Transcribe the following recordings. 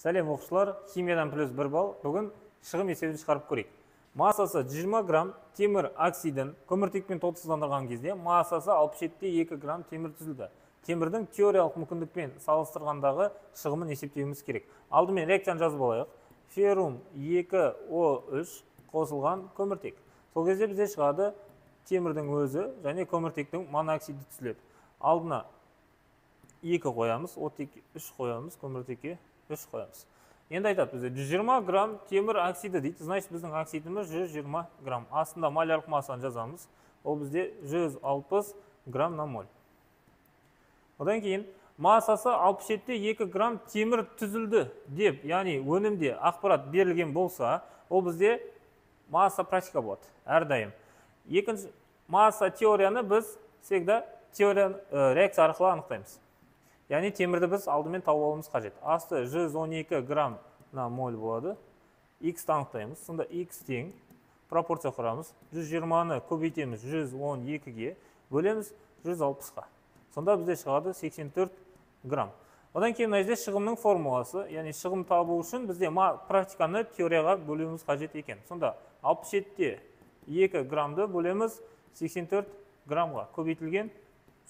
Сәлем, оқушылар, химиядан плюс 1 балл. Бүгін шығым есебін шығарып көрейік. Массасы 120 грамм темір оксидін көміртекпен тотықсыздандырған кезде массасы 67,2 грамм темір түзілді. Темірдің теориялық мүмкіндікпен салыстырғандағы шығымын есептеуіміз керек. Алдымен реакцияны жазып алайық. Феррум 2O3 қосылған көміртек. Сол кезде бізде шығады темірдің өзі және көміртектің монооксиді түзіледі. Алдына 2 қоямыз, оттекке 3 қоямыз, көміртекке 3 қоямыз. Енді айтады бізде 120 грамм темір оксиді дейді. Значит, біздің оксидіміз 120 грамм. Астында малярлық массаны жазамыз. Ол бізде 160 грамм на моль. Одан кейін массасы 67,2 грамм темір түзілді деп, яғни өнімде ақпарат берілген болса, ол бізде масса практика болады әрдайым. Екінші масса теорияны біз всегда теория реакция арқылы анықтаймыз. Яғни темірді біз алдымен тауып алуымыз қажет. Асты 112 грамм на моль болады. X-ті анықтаймыз. Сонда X тең пропорция құрамыз. 120-ны көбейтеміз 112-ге, бөлеміз 160-қа. Сонда бізде шығады 84 грамм. Одан кейін мына жерде шығымның формуласы, яғни шығым табу үшін бізде практиканы теорияға бөлуіміз қажет екен. Сонда 67,2 граммды бөлеміз 84 граммға, көбейтілген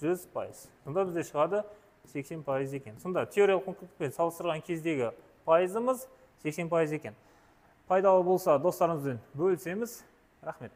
100%. Сонда бізде шығады 80% екен. Сонда теориялық мүмкіндікпен салыстырған кездегі пайызымыз 80% екен. Пайдалы болса, достарымызбен бөлісеміз. Рахмет.